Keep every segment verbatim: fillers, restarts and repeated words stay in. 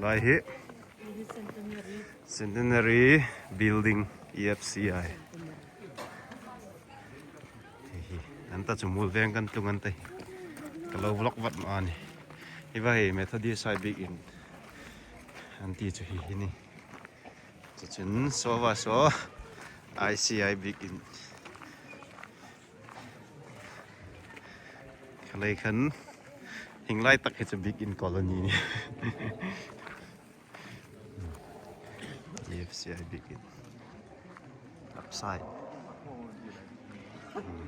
Lai hi Centenary Building, E F C I. Hi hi. An ta chu Muolveng kan tlung an ta hi. Ka lo vlog vat ma a nih. Hi va hi Methodist I biek in. An ti chu hi hi ni. Chu chun saw va saw I C I biek in. Kha lei khan hieng lai tak hi chu biek in colony ni. E F C I biek in. Upside. Hmm.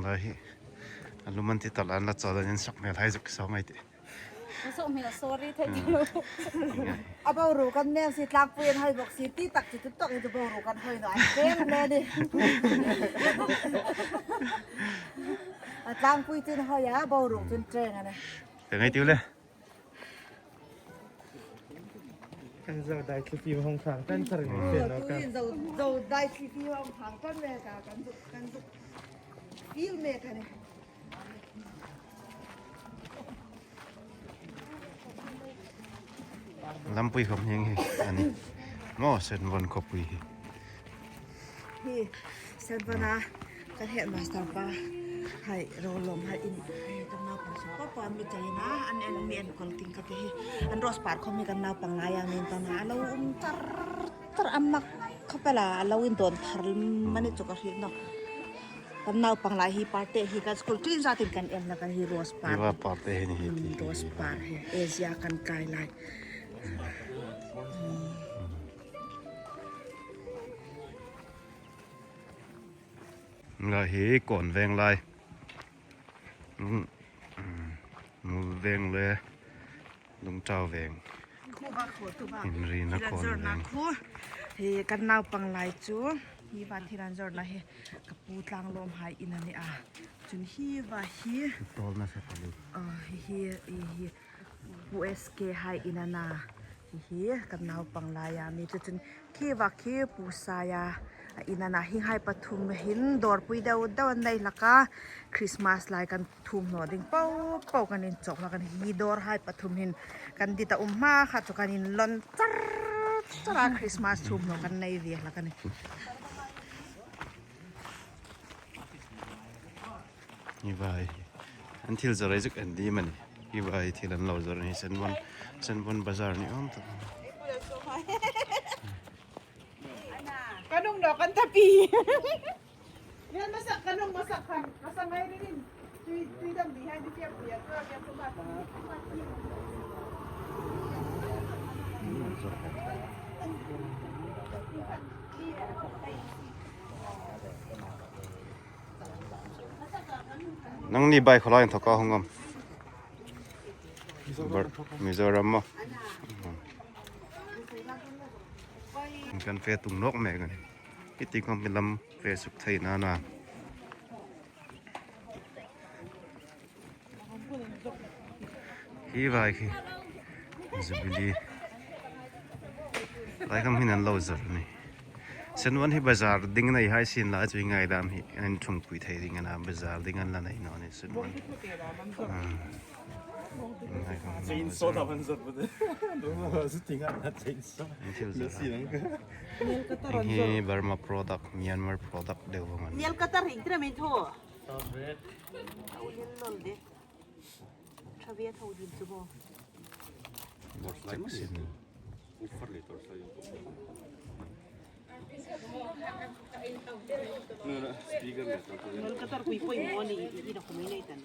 Lai hi. A lum an ti tal an la chawl an insak hmel hai zuk saw mai ti. Ka saw hmel, sorry, thank you. A boruok kan nei si, Tlangpui an hoi bok si, ti tak chu tu tak chu boruok kan hoi naw, an treng le ni. A Tlangpui chun hoi a, boruok chun treng a nih. Te ngai tiu le. Kan zo dai thli fi hong thang kan thar ni. Hmm. Fe lo ka. Tuin zo, zo dai thli fi hong thang kan le ka, kan zo, kan zo. Feel me ka ni. Lampui khawm hieng hi a nih. Maw, Senvon khawpui hi. Hi, Senvon a, kan headmaster pa. Hai, ro lawm hai in, hai, kan naupang suok pa pa mi chai na, an en mi enkol ting ka ti hi. An Rose Park khawm hi kan naupang lai a, min ta na, a lo um tar tar a mak khawp el a, a lo indawn thar mani chu ka hriet nawh. Kan naupang lai hi parte hi kan school ṭin zatin kan en la kan hi Rose Park. Hi va parte hi ni hi ti hi. Rose Park hi. Asia kan kai lai. Nga hi Kawn veng lai. Lung, Muolveng le Lungtau veng. Khu va khu tu va. Inrina Kawn veng. Khu. Hi kan naupang lai chu. Hi va thil an zawrna hi. Ka pu Tlanglawm hai in a ni a. Chun hi va hi. Tawlna sa pali. Ah, hi, hi, hi, hi. Pu S K hai in a na. Hi hi, kan naupang lai a mi chu chun khi va khi Pu Saia, a, in a na, hi hai pathum hin dawrpui deu deu an nei hlak a, Christmas lai kan thum hnaw ding po po kan inchawk hlak a nih. Hi dawr hai pathum hin kan dit a um hma kha chu kan inlawn char char a, Christmas thum hnaw kan nei ve hlak a nih. Hi vai. An thil zawr ei zuk en ding a nih. Hi vai thil an lo zawr a nih. Senvon, Senvon Bazar ni awm tak. Ka nung naw kan tapi. Vel masak, ka nung masak khan, masak ngai ringin. Tui, tui dam di hai di tiap tiap, tiap tiap tu ba. Nangni bai kholai tho ka hung am. Bar, Mizoram maw. Kan fe tung nawk mek a nih. Hi ti khawm hi lam fe suk thei na na. Hi vai khi. Jubilee. Lai khawm hin an lo zawr a nih. Senvon hi bazar ding nei hai sin la chu ngaidam hi an thungpui thei ding a na, bazar ding an la nei naw ni Senvon. Ah. Ngai khawm. Chainsaw ta van zawr bu de. Lo ma zu ting a na chainsaw. An thil zawr. Hi Burma product, Myanmar product deu vong a nih. Nail cutter ring tira min tho. Au hin lol de. Ṭha ve tho din chu bo. Torchlight. Jackson. Nail cutter kui poimaw ni, i, i na khawm ei nei ta na.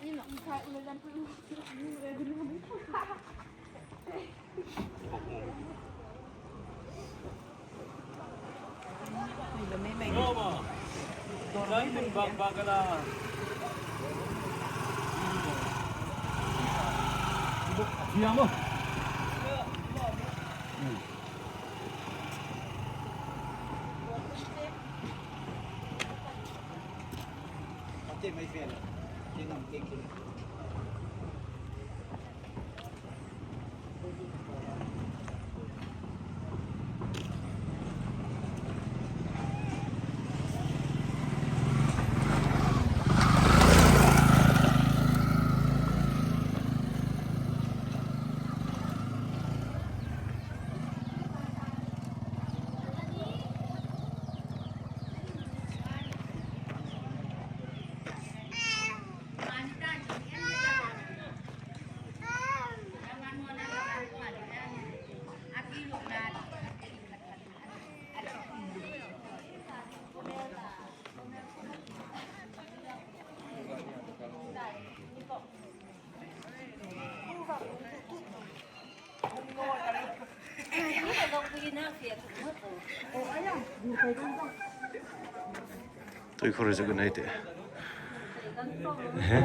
Tui khur zuk nei te. He.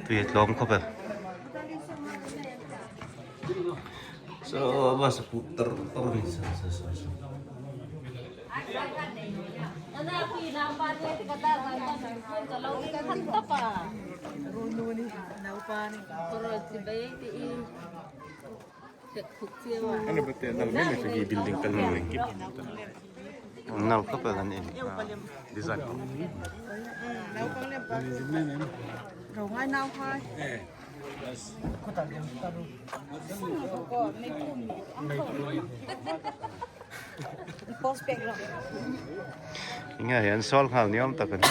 Tui tlawm khawp el. So, bus pu tar tar ni sa sa sa sa. Hi building kan hmu. Nau ka pa lan in. Design. Ro ngai nau hai. Post pek ro. Nga hian sawl nghal ni awm tak a ni.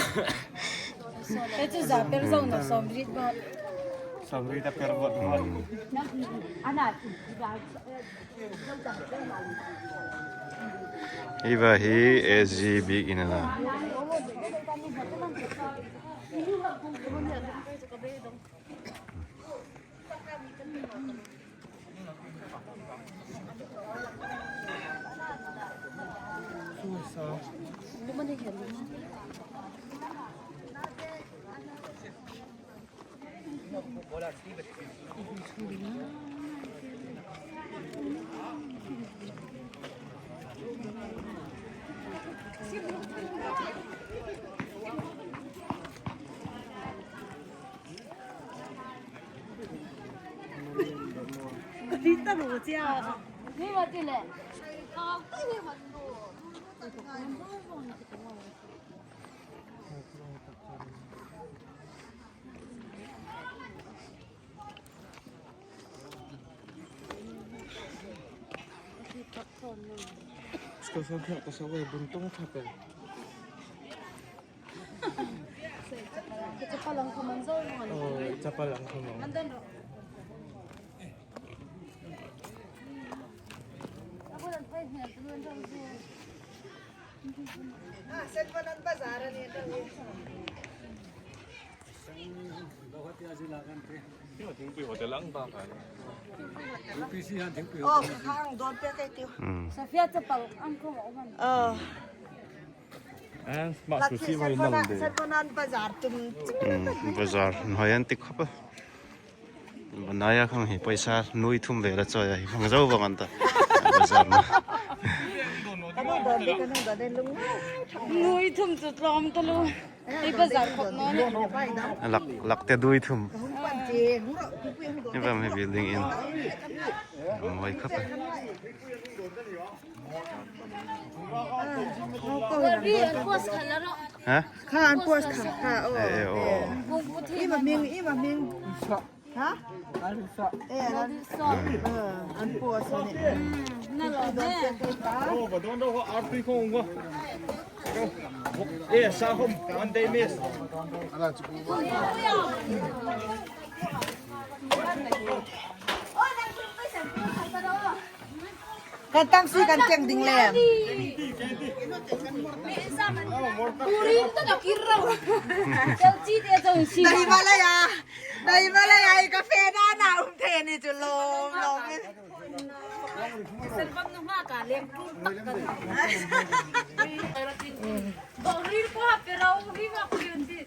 He chu za per zo na sawmriet bawk. Sawmriet a per bawk. Hmm. Hi va hi S G B in a na. Ska sa kha ka sa wai bun tong tha pe. Chapal ang khamang zo mo. Oh, chapal ang khamang. Andan ro. Ah, Sen Bonan Bazar a ni ta. Oh, khang don pe ke tiu. Hmm. Sofia chapal ang ko mo man. Oh. An ma su si vai mal de. Sen Bonan Bazar tum. Hmm, bazar. Hnuoi an ti khawp a. Banaya khang hi paisa nuoi thum vela chawi a hi hmang zo vang an ta. Bazar na. Ka nu don de, ka nu don de lung. Nuoi thum chu tlawm ta lo. Hei bazar khop naw ni. Lak, lak te dui thum. Ni bam hi building in. Mawi khawp a. Ri an post kha la ro. Ha? Kha an post kha, kha, oh. Eh, eh, oh, oh. Ima ming, ima ming. Ha? Eh, an, eh, an post a ni. Hmm, na lo ne. Oh, ba don do ho artui khong wa. Eh, sa hom, one day miss. Kan tam si kan cheng ding lem. Dai malaya, dai malaya, i ka fe na na um the ni chu lom lom. Sel bang nu ma ka lem tu tak ka. Bo ri ko ha pe rau ri ma ku yun di.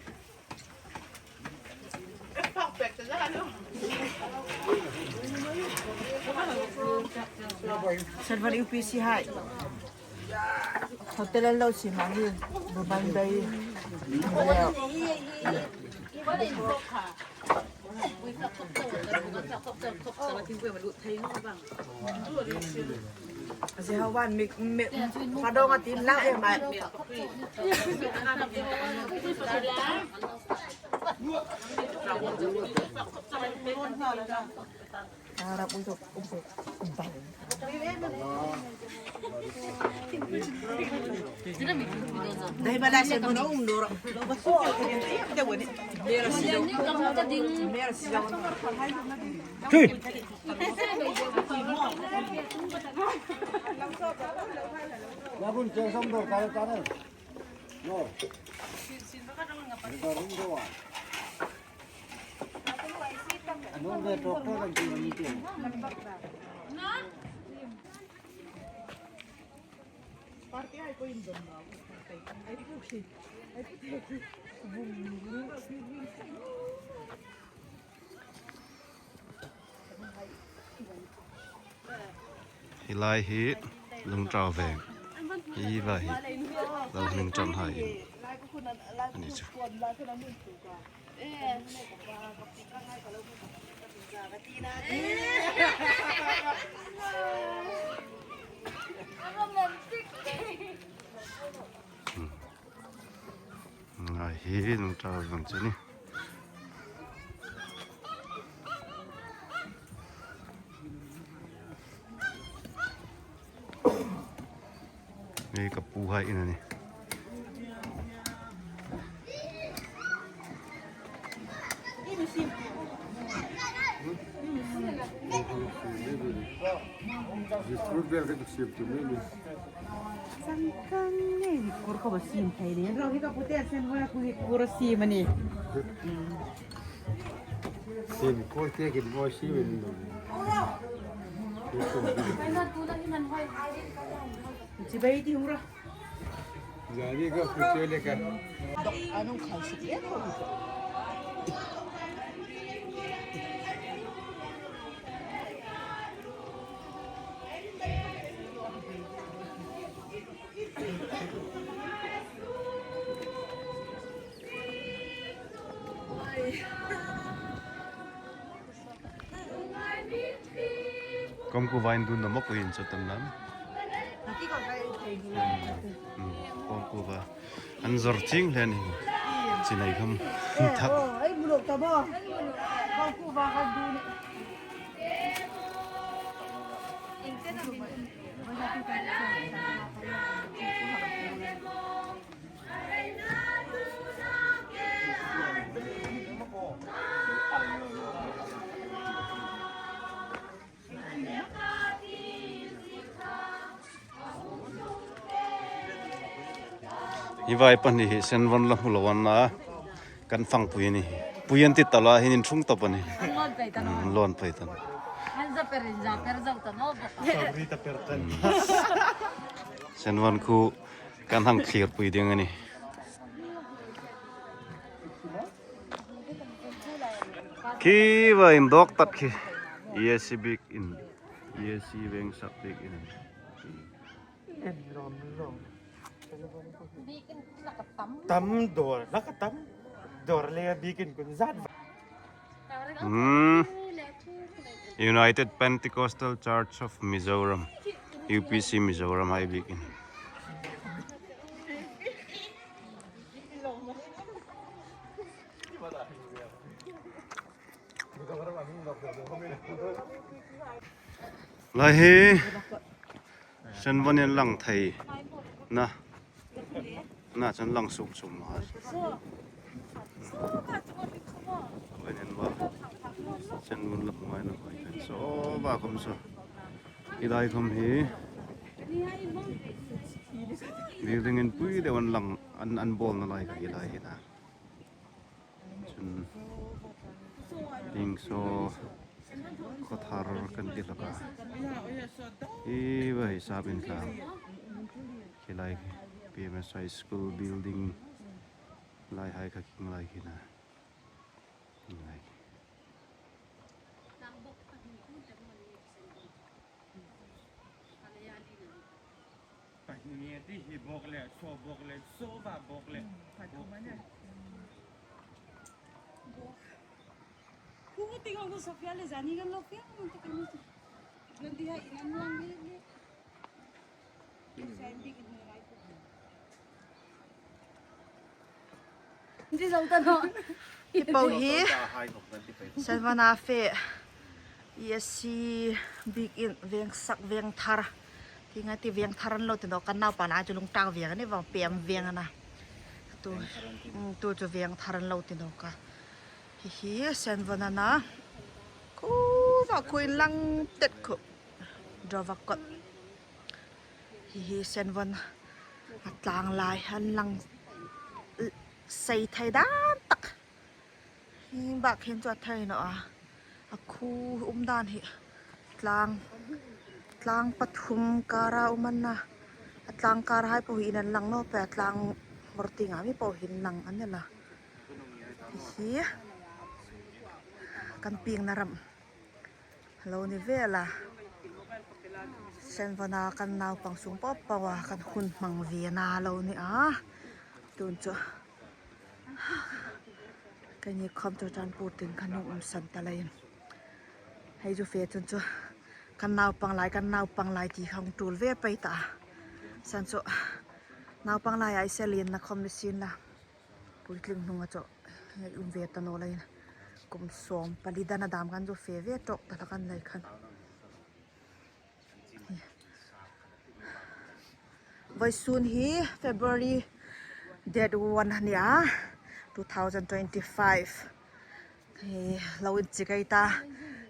Silver U P C hai. Hotel an lo sim ang hi. Dubai Bay. Ze ho wan mik, mik, padong a tin lang e mai. Ara, ui, ui, ui, ui. Dai bala se mo no um doro. Mera si. Mera si. Tui. Labun cheng som do, kare, kare. No. No, no, no, no. Hi lai hi Lungtau Veng. Hi va hi Lalhmingṭan hai in a ni chu. Hmm. Ngai hi Lungtau Veng chu ni. Hei ka pu hai in a nih. Sangkang ngei hi kur kha ba siem thei ni. Ro hi ka pute sen wa ku hi kur siem a nih. Siem kur te kin bo siem ni. Chibai ti hura. Jadi ka pute le ka. Dok anong khai si ye ko. Kom ku vain dun na mok in sa tam lam. Kom ku va. An zor ching len hi. Chinai kham. Thap. Ai, muluk ta bo. Kom ku va kan dun. Hi vai pahni hi Senvon la hmu lo an na. Kan fangpui a nih. Pui an ti ta la hin inṭhung tawp a nih. An lawn pei ta naw. Hmm, lawn pei ta naw. An za per in za per zau ta naw bawk. Sorry ta per ta. Hmm. Senvon khu kan hang thlirpui ding a nih. Khi va indawk tak khi. E S C biekin. E S C veng sak biekin. Tam dawr, hlak a tam dawr le biekin kun zat. Hmm. United Pentecostal Church of Mizoram, U P C Mizoram hai biekin. Lai hi Senvon in lang thei na. Na chun lang suk suk ma. Wen en ba. Senvon la mai na mai kan so ba khom so. Hi lai khom hi. Building inpui deu an lang an, an bawlna lai kha hi lai hi na. Chun, ding so, khawthar kan ti hlak a. Hi va hi sap in tlang. Khi lai khi, P M S High School building lai hai kha khing lai khi na. Lai khi. Pahni ti hi bawk le, so bawk le, so va bawk le. Bawk. Khu ti ngong ko Sophia le zani kan lo pia, mun ti kan ni. Nanti ha inan lang le le. Sai bi kan ni rai ko. Di zau ta naw. Hi po hi Senvon a fe E S C biekin veng sak veng thar. Ti ngai ti veng thar an lo ti naw, kan naupa na chu Lungtau Veng a ni vong, P M veng a na. Tu, mm, tu chu veng thar an lo ti naw ka. Hi hi Senvon a na. Khu va khu in lang tet khu. Dova kot. Hi hi Senvon a tlang lai an lang sei thei dan tak. Hi bak hin chu a thei naw a. A khu um dan hi tlang, tlang pathum kara um an na. A Tlang kar hai po hi in an lang naw pei, tlang hmawr tieng a mi po hi in lang an ni la. Hi hi kan piengna ram lo ni ve la. Senvon-a kan naupang sung po po a kan hun hmang ve na lo ni a. Tun chu keini khawm chu Churachandpur tieng kan hung um san ta leiin, hei zu fe chun chu kan naupang lai, kan naupang lai ti kha hung tul ve pei ta. San chu naupang lai a ei se lien na khawm ni sien la, puitling hnunga chu hei um ve ta naw leiin, kum sawm pali dan a dam kan zu fe ve tawk ta la kan lei khan. Vawisun hi February date one a ni a, two thousand twenty-five. Hi lo inchik ei ta.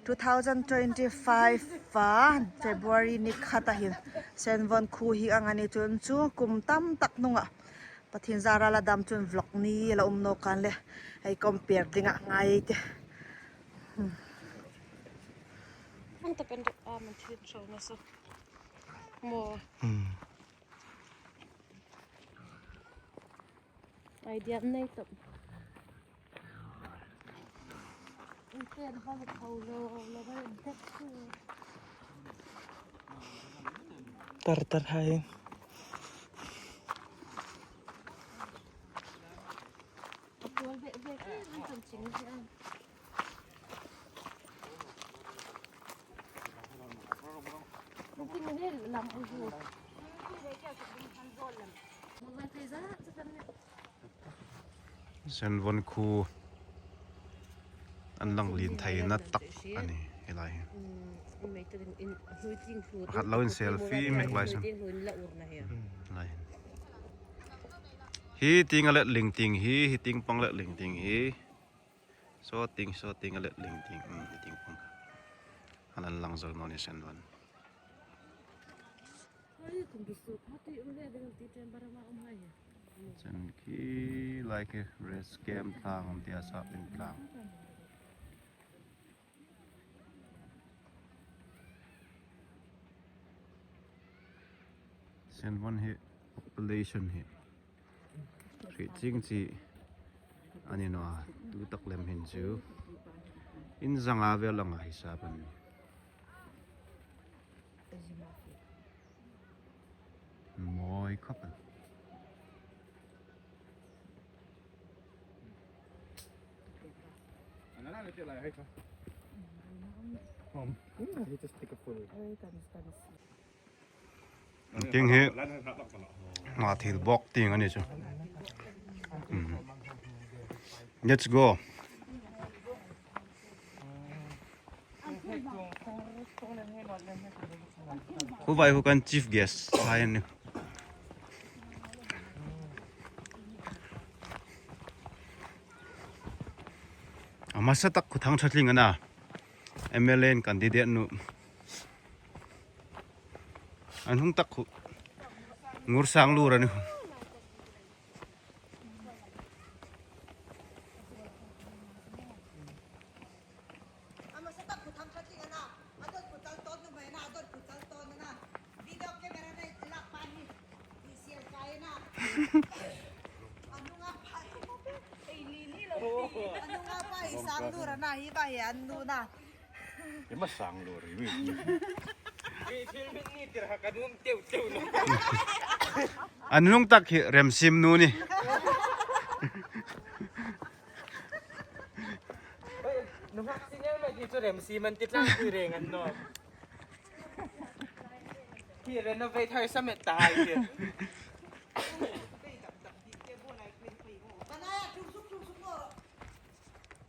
Two thousand twenty-five a February ni khata hin Senvon khuo hi ang a ni chun chu kum tam tak hnunga Pathien zara la dam chun vlog ni la um naw kan le, ei compare dinga ngai ei tih. Hmm. An ta pen dek a, man thil tho na sa. Mo. Hmm. Idea nei tawp. Tar tar hai. Senvon khuo an lang lien thei na tak a ni hi lai hi. Pakhat lo in selfie mek lai san. Lai hi. Hi tieng a let ling tieng hi, hi tieng pang let ling tieng hi. Saw tieng, saw tieng a let ling tieng, um, hi tieng pang. An an lang zo naw ni Senvon. Chen khi lai khi rest camp tlang um tia sa pin tlang. Senvon hi population hi hriet chieng chi a ni naw a, tu tak lem hin chu in zanga vel anga hisap a ni. Mawi khawp el. He just take a photo. Tieng hi hma thil bawk tieng a ni chu. Hmm. Let's go. Khu vai khu kan chief guest hai an ni. A hmasa tak khu Thangṭhatling a na. M L A in candidate nu. An hung tak khu Ngursanglur a ni. A hmasa tak khu Thangṭhatling a na, a dawt khu Chaltawng nuhmei a na, a dawt khu Chaltawng a na. Video camera nei lak pa hi. Hi sial kai a na. A hnunga pa hi. Ei ni ni lo. A hnunga pa hi Sanglur a na, hi pa hi an nu a na. Ema Sanglur hi mi. Ei thil min ni tir ha ka dum teu teu lo. An hnung tak hi Remsim nu ni. Nunghak senior mai ti chu Remsim an ti tlangpui reng an nawm. Hi renovate hai sa met ta hai ti.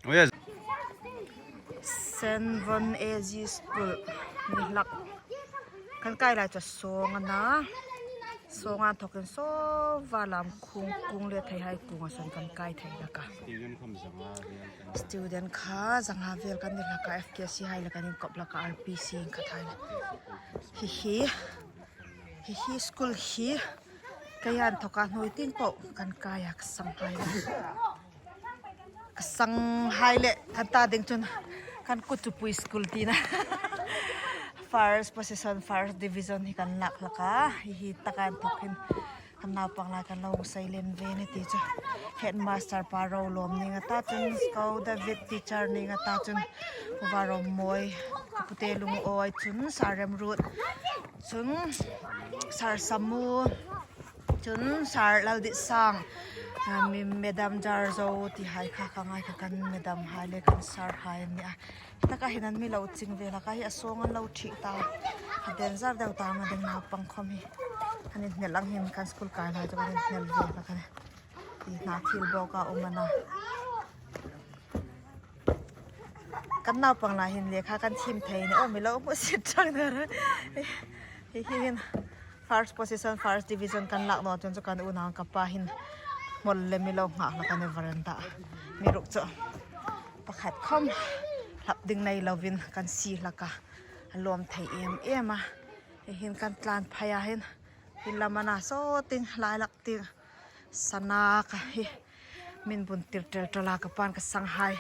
Oh, yes. Senvon A G School ni hlak. Kan kai lai chu sawng a na. Sawng a inthokin saw va lam khung kung le thei hai kunga saw kan kai thei hlak a. Student kha zanga vel kan ni hlak a, F K C hai le kan inkop hlak a, R P C in khat hai le. Hi hi. Hi hi school hi. Kei a inthoka hnuoi tieng po kan kai a, ka sang hai le. Ka sang hai le, kan ta ding chun kan Kuchipui school tina. First position, first division hi kan lak hlak a. Hi hi taka inthawk hin kan naupang lai kan lo silent ve ni ti chu. Headmaster pa ro lawm ning a ta chun, Sco David teacher ning a ta chun, Varom Moi, ka pute Lungawi chun, Sir Remrut chun, Sir Samu chun, Sir Lalditsang, ah, mi Madam Jarzo ti hai kha ka ngai kha, kan madam hai le kan sir hai an ni a. Taka hin an mi lo ching ve hlak a, hi a sawng an lo ṭhih ta. A danger deu ta ma ding naupang khawm hi. An inhnel ang hin kan school kai lai chu kan inhnel ve hlak a nih. Hi hna thil bawk a um a na. Kan naupang lai hin lekha kan thiem thei ni, aw, mi lo hmusit chang na. Hi hi hin first position, first division kan lak naw chun chu kan unau ka pa hin hmawl le mi lo nghak hlak a nih veranda. Mi ruk chu pakhat khawm hlap ding nei lovin kan sie hlak a. A lawm thei em em a. Hi hin kan tlan phei a hin, hi lam a na saw ting, lai lak ting. Sana ka hi min bun tir tel tel a, ka pan ka sanghai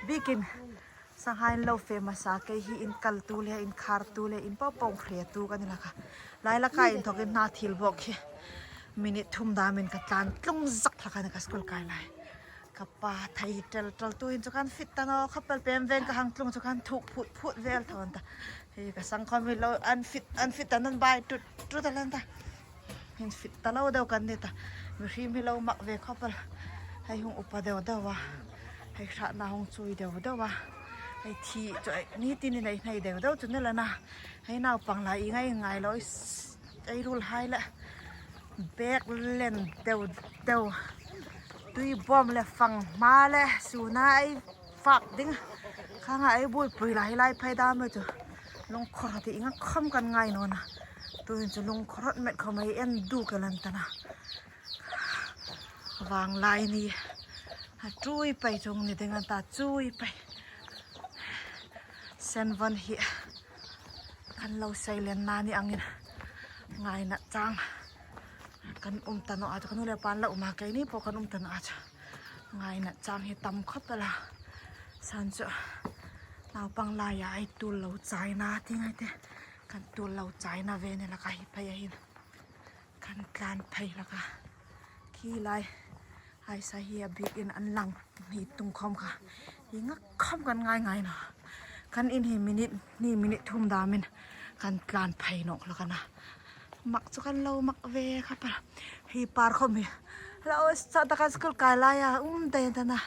bikin. Sanghai lo famous a, kei hi in kaltu le, in khartu le, in po po hretu ka ni hlak a. Lai laka inthawkin hna thil bawk hi minute thum damin ka tlan tlung zak hlak a nih ka school kai lai. Ka pa thei tel tel tuhin chu kan fit ta naw khawp el, pem veng ka hang tlung chu kan thuk phut phut vel tho an ta. Hi ka sang khawm hi lo an fit, an fit ta nan bai tut tut a lan ta. Hin fit ta lo deu kan ni ta. Mihriem hi lo mak ve khawp el. Hei hung upa deu deu a. Hei hratna hung chui deu deu a. Hei thi chu ei ni ti ni nei nei deu deu chu ni la na. Hei naupang lai i ngai ngai lo i s-, ei ruolhai le. Bag len deu deu. Tui bawm le fang hma le suna ei fak ding. Khang a ei buoipui lai lai phei dam chu. Lungkhawr ti inga khawm kan ngai naw na. Tuhin chu lungkhawr met khawm ei en duk el an ta na. Vang lai ni. A ṭui pei chung ni ding an ta, ṭui pei. Senvon hi kan lo silent na ni angin ngaina chang kan um ta naw a, kan u le pa an lo um a, keini po kan um ta naw a chu. Ngaina chang hi tam khawp el a. San chu naupang laia ei tul lo chaina ti ngai te. Kan tul lo chaina ve ni laka hi phei a hin. Kan tlan phei hlak a. Khi lai, hai sa hi a bikin an lang ni tung khawm kha. Hi nga khawm kan ngai ngai naw. Kan in hi minute, ni minute thum damin kan tlan phei nawk hlak a na. Mak chu kan lo mak ve kha pa. Hi par khawm hi. Lo sa ta kan school kai laia um dai ta na.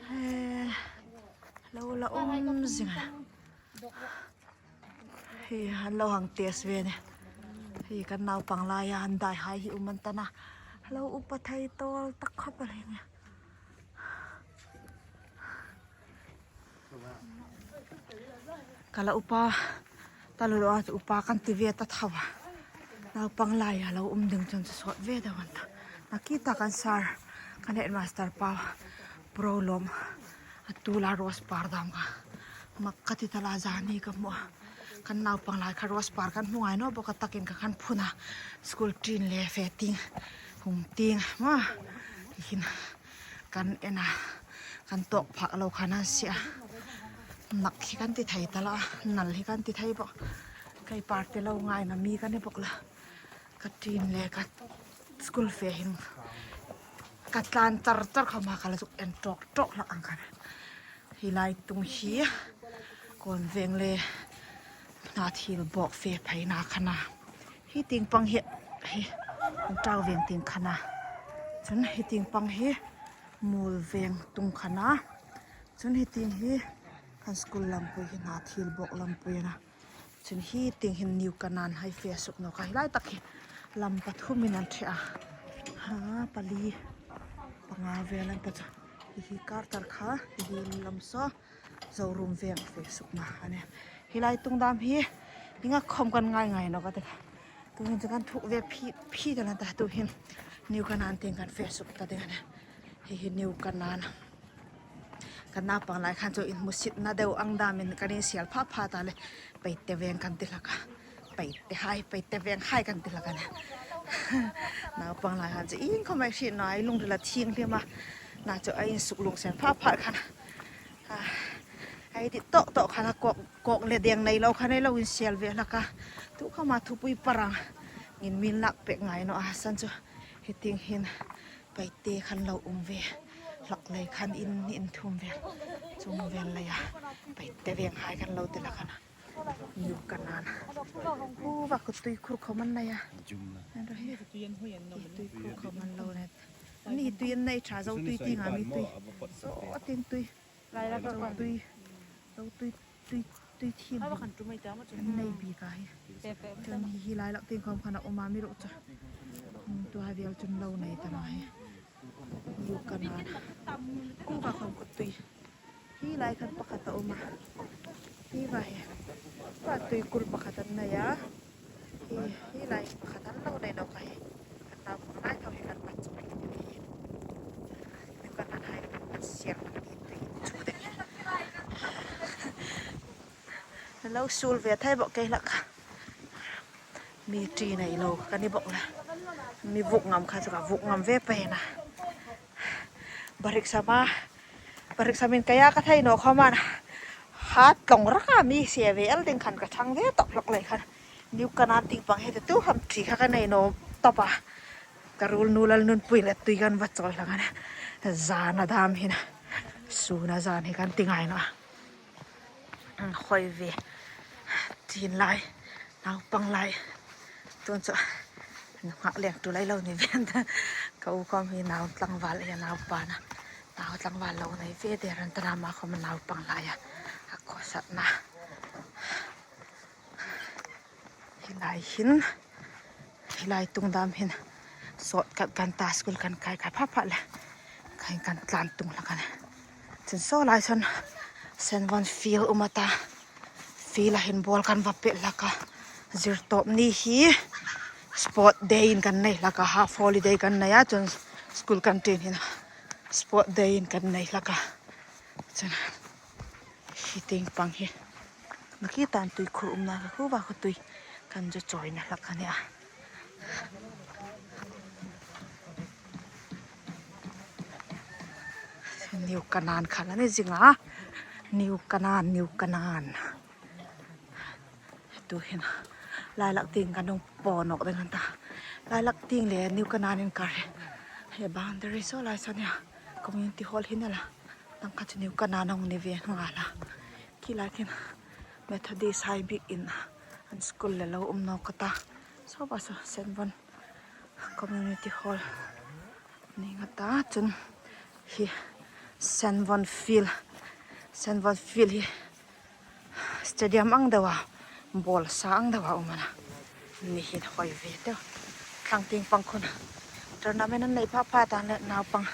He, lo la um zing a. Hi, an lo hang test ve ni. Hi, kan naupang laia an dai hai hi um an ta na. Lo upa thei tawl tak khawp el hi ni. Ka la upa ta lo a, upa kan ti ve ta thaw a. Naupang laia lo um ding chun chu sawt ve deu an ta. Nakie tak kan sir, kan headmaster pa, Pu Rolawm, a tula rose par dam kha. Mak ka ti ta la, zani ka hmu a. Kan naupang lai kha rose par kan hmu ngai naw bawk a, takin ka kan phun a. School ṭin le fe ting, hung ting, ma. Hin kan en a, kan tawk phak lo khan an sie a. Mak hi kan ti thei ta la, nal hi kan ti thei bawk. Kei party lo ngaina mi ka ni bawk la. Ka ṭin le ka school fe hin ka tlan char char khawm a, ka la zuk en tawk tawk hlak ang khan. Hi lai tung hi Kawn Veng le hna thil bawk fe pheina khan a. Hi tieng pang hi, hi, Tau Veng tieng khan a. Chun hi tieng pang hi Mual Veng tung khan a. Chun hi tieng hi kan school lampui hi hna thil bawk lampui a na. Chun hi tieng hin New Canaan hai fe suk nawk a, hi lai tak hi lam pathumin an ṭhe a. Ha, pali, panga vel an ta chu. Hi hi Carter kha, hi hi lam saw, Zorum Veng fe suk na a nih. Hi lai tung dam hi, hi nga khawm kan ngai ngai nawk a te kha. Tuhin chu kan thuk ve phi, phi ta lan ta, tuhin New Canaan tieng kan fe suk ta ding a nih. Hi hi New Canaan. Kan naupang lai khan chu inhmusitna deu ang damin kan insial pha pha ta le, Peite Veng kan ti hlak a. Peite hai, Peite Veng hai kan ti hlak a nih. Naupang lai khan chu iengkhawm ei hriet naw a, ei lungril a thienghlim a. Na chu ei insuk lungsen pha pha khan. Ah, Ei dit tawk tawk khan a kawk, kawk le deng nei lo khan ei lo insel ve hlak a. Tu khama thupui parang in min lak pek ngai naw a san chu. Hi tieng hin paite khan lo um ve. Hlak lei khan in, in thum ve. Chung vel leia paite veng hai khan lo ti hlak a na. New Canaan. Khuwa khaw tui khur khawm an nei a. An ro hi. Hi tui khur khawm an lo nei. Ni tui an nei ṭha zo tui tieng a mi tui. Saw tieng tui. Lai la ka tui. Zo tui, tui, tui thim. Hawa khan tumai ta ma chu. An nei bik a hi. Pe, pe, pe. Chun hi, hi lai lak tieng khawm khan a um a mi ruok chu. Hmm, tu hai vel chun lo nei ta naw hi. New Canaan. Khuwa khawm khaw tui. Hi lai khan pakhat a um a. Hi va hi. Khuwa tui kul pakhat an nei a. Hi, hi lai pakhat an lo nei nawk a hi. Kan naupang lai tho hi kan pat chu mai ti hi. New Canaan hai kan siam kan ti tui chu de. Lo sul ve thei bawk kei hlak. Mi ṭi nei lo ka ni bawk le. Mi vuk ngam kha chu ka vuk ngam ve pei a na. Barik sama, barik samin ka ya ka thei naw khawm a na. Ha tlawng raka mi sie ve el ding khan ka ṭhang ve tawp hlak lei khan. New Canaan tieng pang hi tu ham ṭi kha ka nei naw tawp a. Ka ruol nu Lalnunpui le tui kan va chawi hlak a na. Zana dam hi na. Suna zan hi kan ti ngai naw a. Ang khoi ve. Ṭin lai. Naupang lai. Tun chu. Nunghak leng tu lai lo ni ve ta. Ka u khawm hi nau tlangval a, nau pa na. Nau tlangval lo nei ve de ran ta na, ama khawm naupang lai a. A khawsatna. Hi lai hin, hi lai tung dam hin, sawt kan, kan ta school kan kai, kai pha pha le. Kan, kan tlan tung hlak a na. Chun saw lai sawn, Senvon field um a ta. Field a hin ball kan va pet hlak a. Zirtawp ni hi sport day in kan nei hlak a, half holiday kan nei a, chun school kan ṭin hin sport day in kan nei hlak a. Chun hi tieng pang hi. Naki tan tui khur umna ka khuwa khaw tui kan zu chawina hlak a nia. New Canaan khan a ni zing a. New Canaan, New Canaan. Tu hin lai lak tieng kan hung paw nawk ding an ta. Lai lak tieng le New Canaan inkar hi. He boundary saw lai saw nia. Community hall hi na la. Tang kha chu New Canaan hung ni ve nghal a. Khi lai khin Methodist hai bik in an school le lo um nawk a ta. Saw va saw Senvon Community Hall ni nga ta chun hi Senvon field, Senvon field hi stadium ang deuha, ball sa ang deuha um a na. Ni hin hoi ve teu. Thlang tieng pang khun tournament an nei pha pha ta le naupang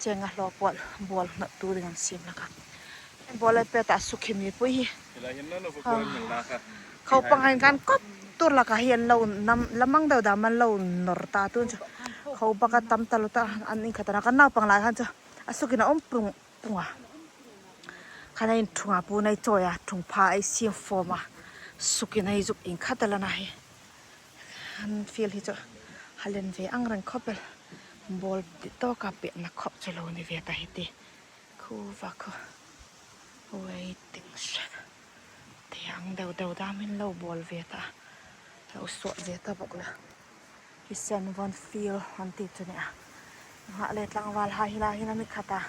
chenga hlaw pual ball hnawttu ding an siem hlak a. Ball a pet a suk hi mipui hi. Khau pang hin kan kop tur laka hi an lo nam lamang deu dam an lo nawr ta tun chu. Khau baka tam taluo ta an inkhat a na kan naupang lai khan chu. A sukin a um pung pung a. Khan a inthunga puon ei chawi a, thungpha ei siem fawm a. Sukin ei zuk inkhat a la na hi. An field hi chu. Halen ve ang reng khawp el. Ball ti tawka pet na khawp chu lo ni ve ta hi ti. Khu va khu. Waiting shed. Tiang deu deu dam in lo ball ve ta. Lo suok ve ta bawk la. Hi Senvon field an ti chu nia. Nghak le tlangval hai hi la hi la mi khat a.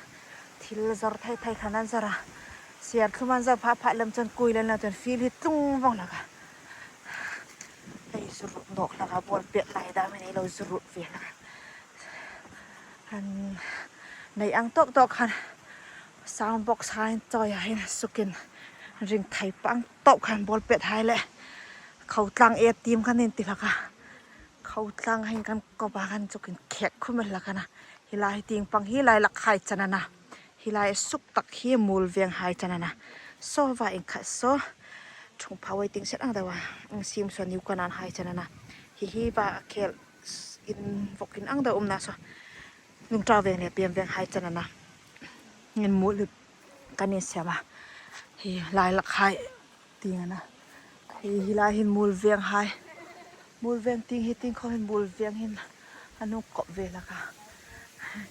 Thil zawr thei thei khan an zawr a. Siar thlum an zawr pha pha lem chun kui len la chun field hi tlung vawng hlak a. Hei zuruk nawk hlak a ball pet lai dam in ei lo zuruk ve hlak a. An nei ang tawk tawk khan sound box hai chawi a hin sukin ring thei pang tawk khan ball pet hai le khotlang e team khan in ti hlak a khotlang hin kan kop a kan chukin khek khum el hlak a na hi lai tieng pang hi lai lak hai chan a na hi lai suk tak hi mul veng hai chan a na saw va inkhat saw thungpha waiting shed ang deuha ang siem saw New Canaan hai chan a na hi hi va khel in vawk in ang deuh umna saw Lungtau veng le Pem veng hai chan a na. Ngin mul kan in sem a. Hi lai lak hai tieng a na. Hi, hi lai hin mul veng hai. Mul veng tieng hi tieng khaw hin mul veng hin. A nung kop ve lak a.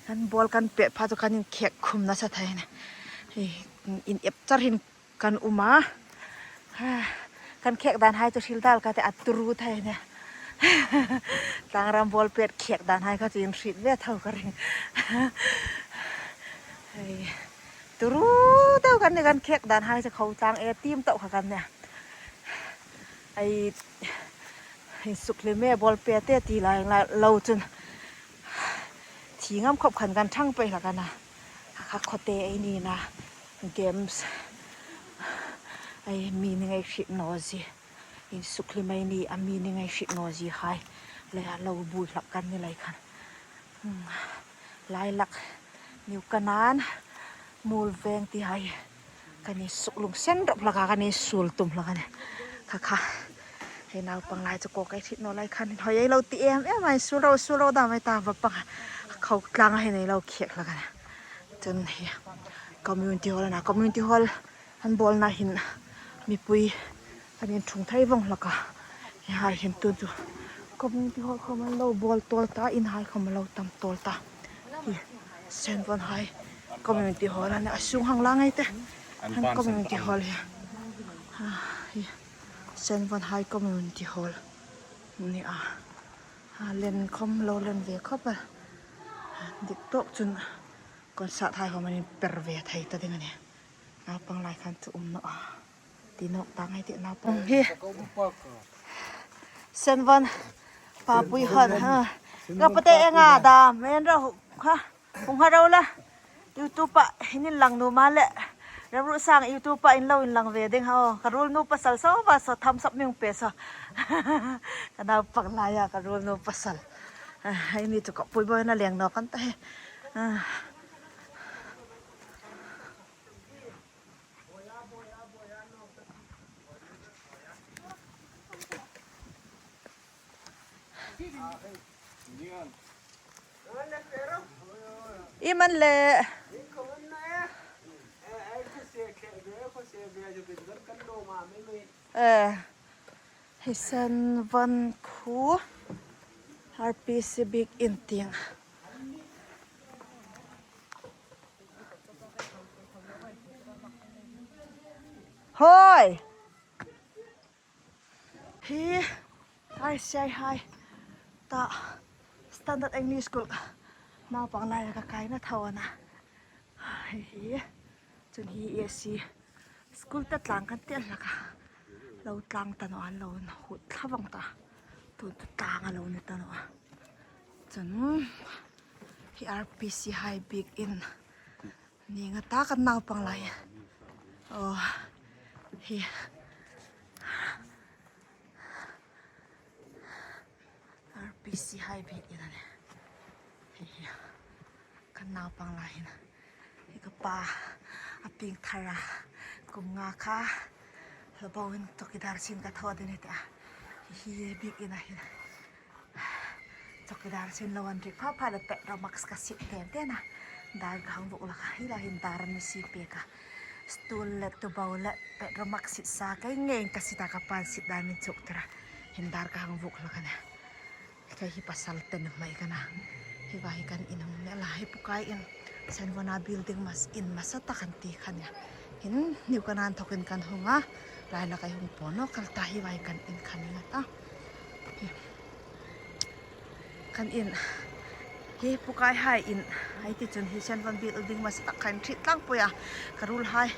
Kan ball kan pet pha chu kan in khek khum nasa thei a na. Hi in ep char hin kan um a. Kan khek dan hai chu hril dal ka ti a, turu thei ne. Tlangram ball pet khek dan hai kha chu inhriet ve tho ka ring. Hei, turu deu kan ni, kan khek dan hai chu khotlang e tim tawh kha kan nih. Ei, insuklim e ball pet te ti lai lo chun. Thi ngam khop khan kan thang pei hlak a na. Kha khote ei ni na. Games. Ei, mi ni ngai hriet naw zie. Insuklim ei ni a, mi ni ngai hriet naw zie hai. Le a lo buoi hlak kan ni lai khan. Hmm. Lailak, New Canaan, Muolveng ti hai. Kan insuklungsen rop hlak a, kan insuol tum hlak a nih. Kha kha. Hei naupang lai chu ko kai thit naw lai khan. Hoi ei lo ti em em a, insuol ro, suol ro dam ei ta va pang. Khotlang a hin ei lo khek hlak a nih. Chun hi community hall a na, community hall an bawlna hin mipui an inṭhung thei vawng hlak a. Hi hai hin tun chu community hall khawm an lo bawl tawl ta, in hai khawm an lo tam tawl ta. Hi Senvon High Community Hall a nih, a sung hang lang ei te. Han community hall hi. Ah, hi Senvon High Community Hall ni a. A len khawm lo len ve khop a. Dik tawk chun concert hai khawm an inper ve thei ta ding a nih. Naupang lai khan chu um naw a. Ti nawk ta ngai ti naupang hi. Senvon papui hon ha. Ka pate enga dam en ro kha. Hung ha ro la. YouTube-a hin inlang nuom a le. Remruotsang YouTube-a in lo inlang ve ding ha. Ka ruol nu pasal saw va saw thumbs up mi hung pe saw. Ka naupang laia ka ruol nu pasal. Ei ni chu ka pui bo na leng naw kan ta hi. Iem an le. Eh, hi Senvon khu R P C biekin tieng. Hoi. Hi, hai, siai hai. Ta Standard English School. Naupang lai ka kaina thaw a na. Hi, hi. Chun hi A C. School ta tlang kan ti hlak a. Lo tlang ta naw a, lo hut thla vawng ta. Tun tu tlang a lo ni ta naw a. Chun hi R P C hai biekin. Ni nga ta kan naupang lai. Oh, hi. R P C hai biekin a nih. Hi, hi. Kan naupang lai hin. Hi ka pa a pieng thar a. Kum nga kha. Lo bo in chowkidar sin ka thaw ding a ni ta. Hi, hi biekin a hin. Chowkidar sin lo an rik pha pha le petrol max ka sit ten ten a. Dar ka hang vuk hlak a, hi lai hin dar an mi sie pek a. Stool le tubo le petrol max sit sa kei ngei ka sit a, ka pa'n sit dan min chuk tir a. Hin dar ka hang vuk hlak a nih. Kei hi pasal te nuhmei ka na. Hi va hi kan in hung ni a la, hi Pu Kai in. Senvona building mas in masa tak an ti kha nih. Hin New Canaan thokin kan hung a. Lailak ei hung po naw kal ta, hi va hi kan in kha ni nga ta. Hi. Kan in. Hi Pu Kai hai in. Hai ti chun hi Senvon building masa tak khan hriet tlangpui a. Ka ruol hai.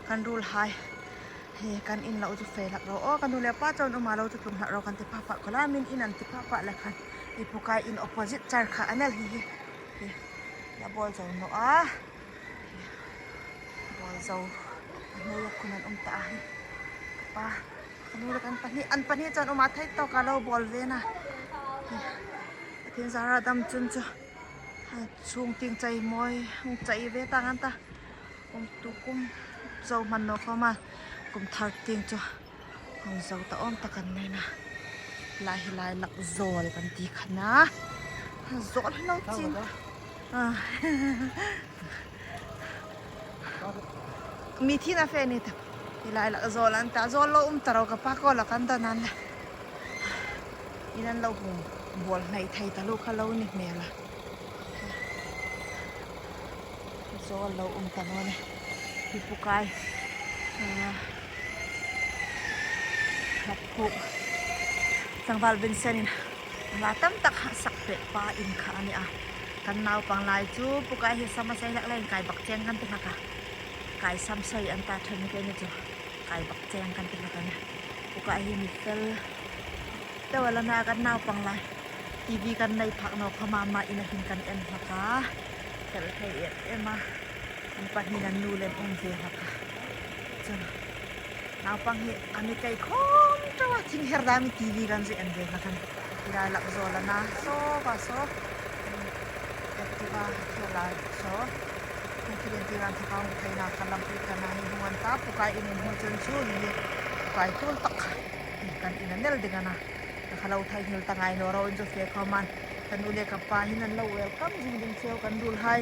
Kan ruol hai. Hi kan in lo chu fe hlak ro. O, kan nu le pa chau an um a, lo chu tlung hlak ro kan ti pha pha. Khawla min in an ti pha pha le khan. Hi Pu Kai in opposite char kha a ni el hi hi. Hi. La bawl zo naw a. Bawl zo. A hnuoia khun an um ta a hi. Pa. Ka nu le kan pahni, an pahni chun um a thei tawk a, lo bawl ve na. Hi. Pathien zara dam chun chu. A chung tieng chai mawi, hung chai ve ta ngan ta. Kum tu kum zo hman naw khawma. Kum thar tieng chu. Hung zo ta awm tak an nei na. Lai hi Lailak zawl kan ti kha na. Zawl hi lo chin. Ah. Mi thina fe ni ta. Hi Lailak zawl an ta. Zawl lo um ta ro ka pa ko la kan ta nan le. In an lo hung bawl hnai thei ta lo kha lo ni hmel a. Zawl lo um ta naw ni. Hi Pu Kai. Hlak phu. Tlangval Vincent-in hla tam tak sak pek pa in kha a ni a. Kan naupang lai chu Pu Kai hi sam a sei hlak leiin kai bak cheng kan ti hlak a. Kai sam sei an ta ṭhen ke ni chu. Kai bak cheng kan ti hlak a nih. Pu Kai hi mi fel deu a la na kan naupang lai. T V kan nei phak naw kha mama in a hin kan en hlak a. Fel thei em em a. An pahni nan nu lem um ve hlak a. Chun naupang hi a mi kei khawm ṭo a, thing her dam T V kan zui en ve hlak a nih. Hi lai lak zawl a na, saw va saw. Activa hi lai saw. Hung thil inti ran thakang theina kha lampuia kha na hi hung an ta, Pu Kai in inhmu chun chu hi Pu Kai tul tak kan in a nel ding a na. Ka kha lo thai hil ta ngai naw ro in chu fe khawm an. Ka nu le ka pa hin an lo welcome zing ding cheu, kan ruolhai.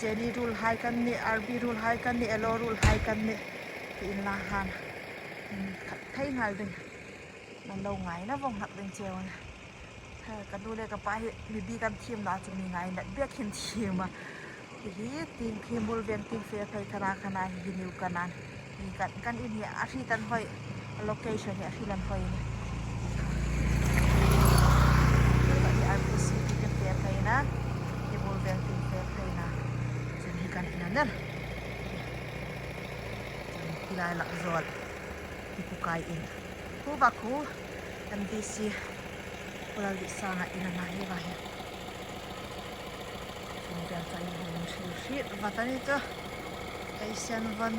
Jenny ruolhai kan nih, R B ruolhai kan nih, Elo ruolhai kan nih. Ti inla han. Khat thei nghal ding. Nan lo ngaina vawng hlak ding cheu a na. Ha, ka nu le ka pa hi mi bi kan thiem na chu mi ngaina bek hin thiem a. Hi hi tieng khi Mulveng tieng fe phei kha na kha na hi hi niu ka nan. Hi kan, kan in hi a hriet an hoi. A location hi a hriet an hoi ni. Kan hi R P C tieng fe phei na. Hi Mulveng tieng fe phei na. Chun hi kan in a nen. Chun hi lai lak zawl. Hi Pu Kai in. Khu va khu, M D C, Pu Laldisanga in a na hi va hi. Chun vel chai hung hriet hriet va ta ni chu. Ei Senvon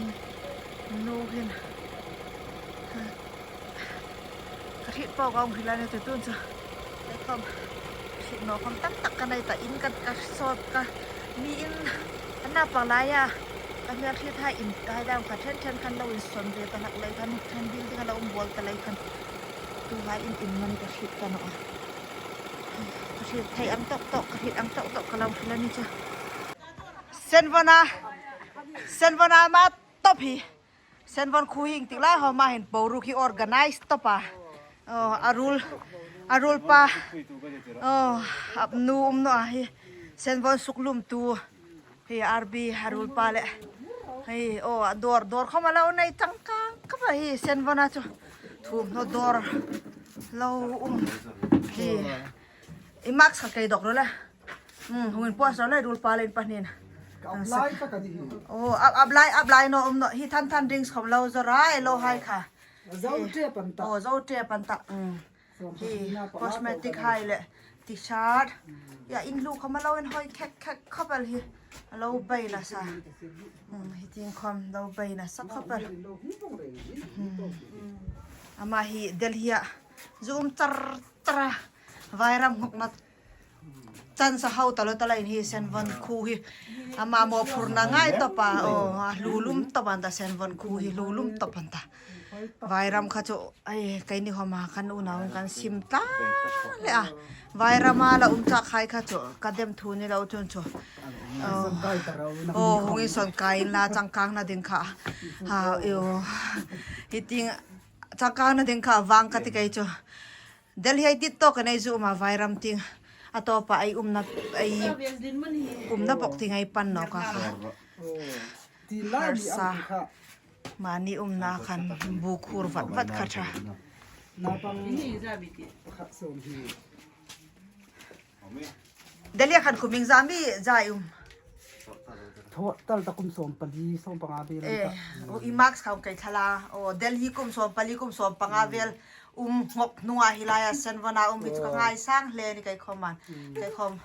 nu hin. Ka hriet po ka hung hril a ni chu tun chu. Ei khawm. Hriet naw khawm tam tak ka nei ta in ka, ka sawt ka. Mi in, an naupang laia ka hmel hriet hai in, hai dam kha ṭhen ṭhen khan lo insawn ve ta hlak lei khan, ṭhen building a lo um bawl ta lei khan. Tu hai in, in mani ka hriet ta naw a. Ka hriet thei ang tawk tawk, ka hriet ang tawk tawk ka lo hril a ni chu. Senvona, Senvona ma top hi. Senvon khu hi ieng tik lai hawm a hin boruok hi organize tawp a. Oh, a ruol, a ruol pa. Oh, a nu um naw a hi. Senvon suklumtu. Hi R B a ruol pa le. Hi, oh, a dawr, dawr khawm a lo nei changkang khawp a hi Senvona chu. Thuomhnaw dawr lo um. Hi. I mask kha kei dawk ro le. Hmm, hung inpuas ro le, ruol pa le in pahnin. Ka apply ta ka ni hi. Oh, ap-, apply, apply naw um naw. Hi than than drinks khawm lo zawr a, Elo hai kha. Zo ṭep an ta. Oh, zo ṭep an ta. Hmm. Sawm hi, pahni na panga cosmetic hai le t-shirt. Hmm. Ya, in hlu khawm a lo inhoi khek khek khawp el hi. A lo bei nasa. Hmm, hi tieng khawm lo bei nasa khawp el. Hmm. Ama hi Delhi-a zu um char char a. Vairam nghawkna chance a hau ta lo ta leiin hi Senvon khu hi. Ama mawphurna ngai tawp a, oh, a hlu lum tawp an ta Senvon khu hi, hlu lum tawp an ta. Vairam kha chu, ai, keini khawma kan unau kan sim ta le a. Vairam a la um chak hai kha chu, ka dem thu ni lo chun chu. Oh, oh, hung insawn kai inla changkangna ding kha. Ha, yo. Hi tieng changkangna ding kha vang ka ti kei chu. Delhi-a dit tawk a nei zu um a Vairam tieng. A tawpa ei umna, ei umna bawk tieng ei pan nawk a kha. Harsa. Mani umna khan bu khur vat vat kha ṭha. Delhi-a khan khum ieng zam i zai um. Thaw tal ta kum sawm pali, sawm panga vel. Eh, ta. O, i mask kha kei thala. O, Delhi kum sawm pali, kum sawm panga vel. Um nghawk hnunga hi laia Senvona um hi chu ka ngaisang hle ni kei khawm an. Kei khawm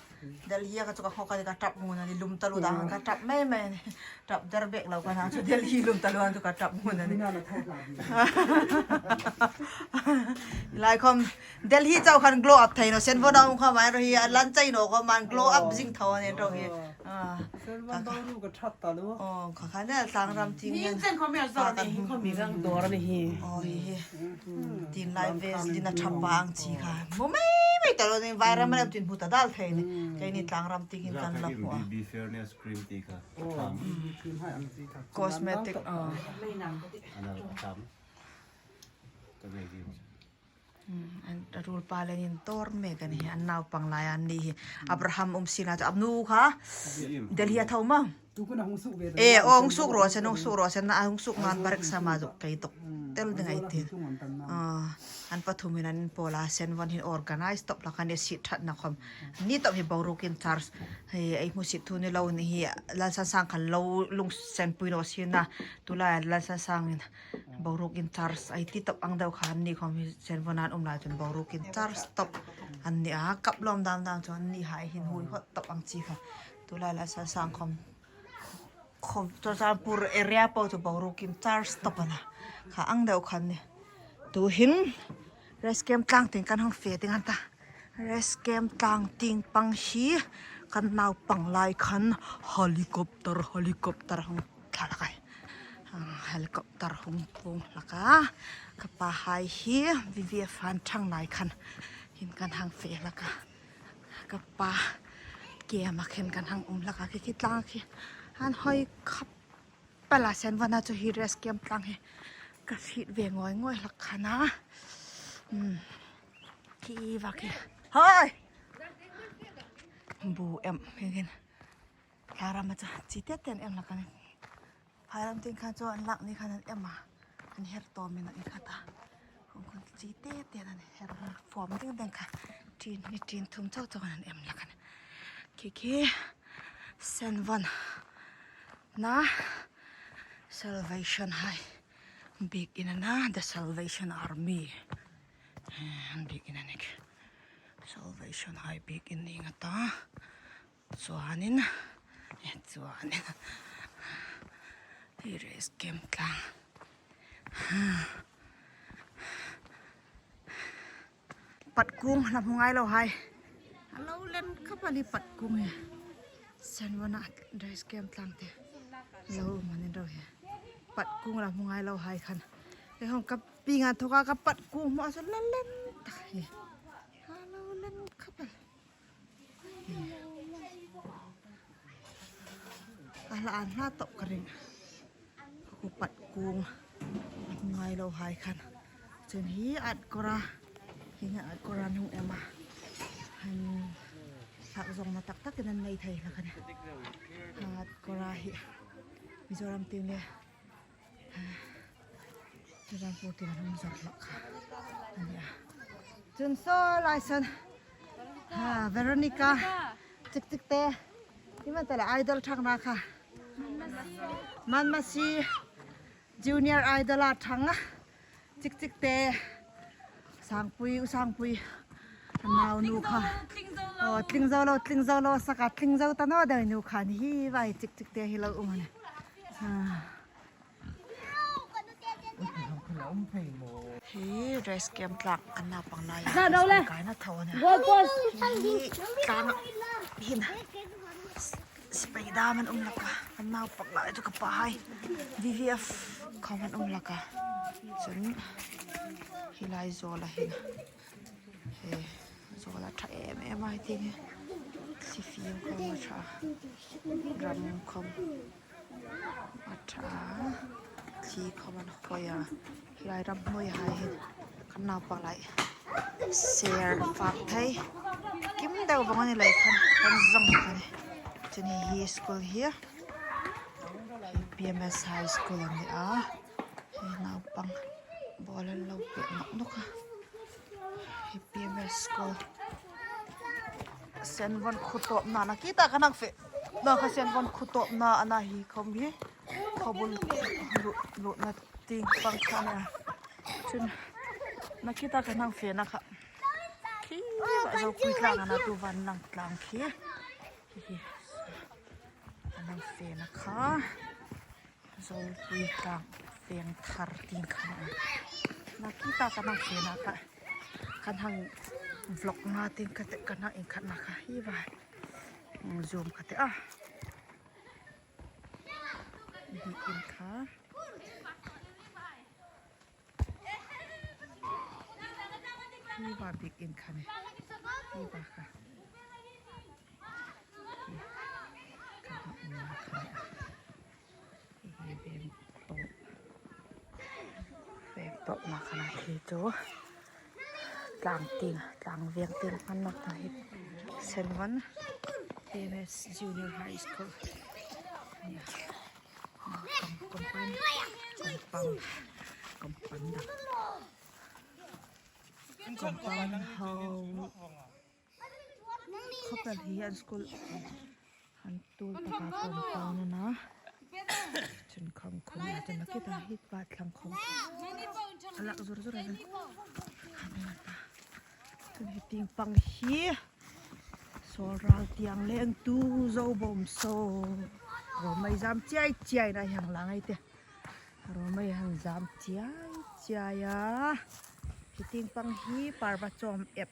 Delhi-a kha chu ka nghawk a ni, ka ṭap ngun a ni, lum taluo dan ka ṭap mei mei ni. Ṭap der bek lo ka na chu Delhi lum taluo an chu ka ṭap ngun a ni. Lai khawm Delhi chau khan glow up thei naw, Senvona um khawm a ro hi a lan chai naw khawm an glow up zing tho a ni ro hi. Ah. Senvon boruok ka ṭhat taluo. Oh, kha kha ne tlangram tieng. Ni chen khawm a zo ni hi khawm i gang dawr a ni hi. Oh, hi hi. Tin lai vest ding a ṭha pa ang chi kha. Hmu mei mei ta lo ni, Vairam a lem tin hmu ta dal thei ni. Keini tlangram tieng kan la hmu a. B B fairness cream ti kha. Oh, B B cream hai ang ti kha. Cosmetic, oh. Ana tam. Ka nei di. Hmm, an, a ruol pa le in tawr mek a ni hi, an naupang lai an ni hi. Abraham um sina chu, a nu kha. Delhi-a tho ma. Tukuna hung suk ve. Eh, hung suk ro sen, hung suk ro sen, na hung suk man barik sama zuk kei tok. Tel ding ai ti. Ah, an pathum hin an pawl a, Senvon hin organize top la khan e si that na khom. Ni top hi borukin charge. Hei, ei hmusit thu ni lo ni hi, Lalsansang khan lo lungsenpui naw si na. Tulai Lalsansangin borukin charge. Ei ti top ang deu khan ni khom hi Senvon an um lai chun borukin charge top. An ni a kap lawm dam dam chu an ni hai hin hui hot top ang chi kha. Tulai Lalsansang khom. Khom Churachandpur area po chu borukin charge top a na. Kha ang deu khan ni. Tu hin rest camp tlang tieng kan hang fe ding an ta. Rest camp tlang tieng pang hi kan naupang lai khan helicopter, helicopter hung thla hlak a. Ah, helicopter hung puong hlak a. Ka pa hai hi V V F han thang lai khan hin kan hang fe hlak a. Ka pa ke ma khen kan hang um hlak a, khi khi tlang khi han hoi khap. Pala Senvon a chu hi rest camp tlang hi ka hriet ve ngawi ngawi hlak khan a. Hmm. Khi va khi. Hoi! Bu em, khi khi. Thlaram a chu chi te ten em hlak a nih. Phairam tieng khan chu an lak ni khan an em a. An her tawm in a ni kha ta. Hung khun chi te ten an her form ding ding kha. Tin ni tin thum chau chau an em hlak a nih. Khi khi Senvon na Salvation hai bikin a na, The Salvation Army. Eh, bikin a nih. Salvation hai bikin ni nga ta. Chuanin, eh, chuanin. Hi rest camp tlang. Patkung la hmu ngai lo hai. A lo len khap a ni Patkung hi. Senvon a rest camp tlang te. Lo um a ni ro hi. Patkung la hmu ngai lo hai khan. Ei hong ka pi nga thoka ka Patkung hmu a chu la len tak hi. A lo len khap a. A hla an hla tawp ka ring. Khu Patkung. Ngai lo hai khan. Chun hi Atkora. Hi nga Atkora hung em a. Han hlak zawngna tak takin an nei thei hlak a nih. Atkora hi Mizoram tieng le Mizoram pu tin hung zat hlak kha a nia. Chun saw lai sawn, ha, Veronica, Chik Chik te, i man ta le idol thang na kha. Manmasi Junior Idol a thang a. Chik Chik te, Sangpui, u Sangpui. Nau nu kha. Tling zo lo, tling zo lo, tling zo lo, saka tling zo ta naw deu nu kha ni hi vai Chik Chik te hi lo um a nih. Ha. Hi rest camp tlang kan naupang lai. Za no le. Kaina thaw a nih. Go, go. Hi tlang hin. Sipai dam an um hlak a. Kan naupang lai chu ka pa hai. V V F khom an um hlak a. Chun hi lai zawl a hin. He, zawl a ṭha em em a, I think. Thli fim khom a ṭha. Ram khom a ṭha. Thli khom an hawi a. Hi lai ram hnuoi hai hin kan naupang lai. Ser fak thei. Kim deu vawng a ni lai khan, kan zawng khan. Chun hi, hi school hi. Hi P M S High School a ni a. Hi naupang ball an lo pek nawk nawk a. Hi P M S School. Senvon khuo tawpna, na kita kan hang fe. Na kha Senvon khuo tawpna a na hi khom hi. Khaw bul lut, lutna tieng pang kha a nia. Chun na kita kan hang fe na kha. Khi va Zopui tlang a na tu van lang tlang khi. Hi hi. Kan hang fe na kha. Zopui tlang veng thar tieng kha a nia. Na kita kan hang fe na kha. Kan hang vlog na tieng kha te kan hang inkhat na kha hi vai. Zoom kha te a. Bikin kha. Hi va bikin kha ni. Hi va kha. Hi. Kan hang um na kha ni. Hi hi veng tawp. Veng tawpna kha ni hi chu. Tlang tieng, tlang veng tieng hmang nawk ta hi. Senvon P M S Junior High School. Compound, compound, compound, compound hall. Khawpel hi an school han tul taka compound a na. Chun khawm khum a chun a kip a hi pa thlang khawm. A lak zur zur a na. Chun hi tieng pang hi. Sawlral tieng lengtu Zobawm saw. Ruom mei zam chiai chiai na hieng lang ei te. Ruom mei han zam chiai chiai a. Hi tieng pang hi Parva Chawm ep.